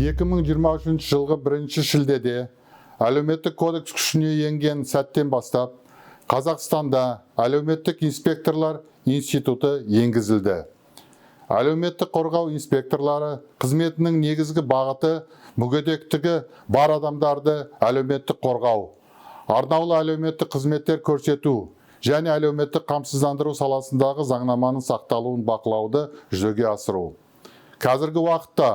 2023 жылғы 1 шілдеде Әлеуметтік кодекс күшіне енген сәттен бастап Қазақстанда әлеуметтік инспекторлар институты енгізілді. Әлеуметтік қорғау инспекторлары қызметінің негізгі бағыты – мүгедектігі бар адамдарды әлеуметтік қорғау, арнаулы әлеуметтік қызметтер көрсету және әлеуметтік қамсыздандыру саласындағы заңнаманың сақталуын бақылауды жүзеге асыру. Қазіргі уақытта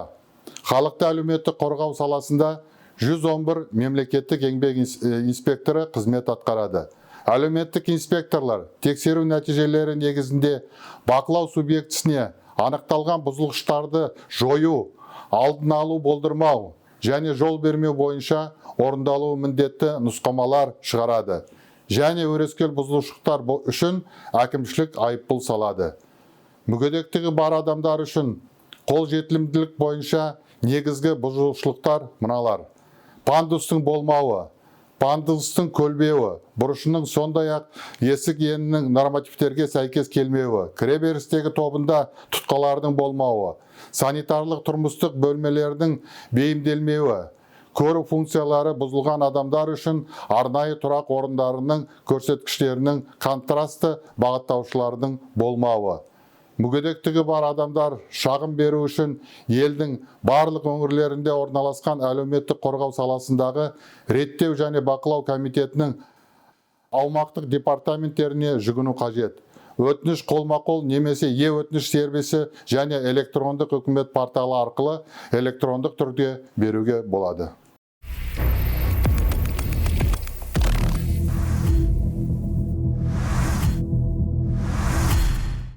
халықты әлеуметтік қорғау саласында 111 мемлекеттік еңбек инспекторы қызмет атқарады. Әлеуметтік инспекторлар тексеру нәтижелері негізінде бақылау субъектісіне анықталған бұзылғыштарды жою, алдын алу, болдырмау және жол бермеу бойынша орындалуы міндетті нұсқамалар шығарады және өрескел бұзушылықтар үшін әкімшілік айыппұл салады. Мүгедектігі бар адамдар үшін қолжетімділік бойынша негізгі бұзушылықтар мыналар: пандустың болмауы, пандустың көлбеуі, бұрышының, сондай-ақ есік енінің нормативтерге сәйкес келмеуі, кіреберістегі тобында тұтқалардың болмауы, санитарлық тұрмыстық бөлмелердің бейімделмеуі, көру функциялары бұзылған адамдар үшін арнайы тұрақ орындарының көрсеткіштерінің контрасты бағыттаушылардың болмауы. Мүгедектігі бар адамдар шағым беру үшін елдің барлық өңірлерінде орналасқан әлеуметтік қорғау саласындағы реттеу және бақылау комитетінің аумақтық департаменттеріне жүгіну қажет. Өтініш қолма-қол немесе е-өтініш сервисі және электрондық үкімет порталы арқылы электрондық түрде беруге болады.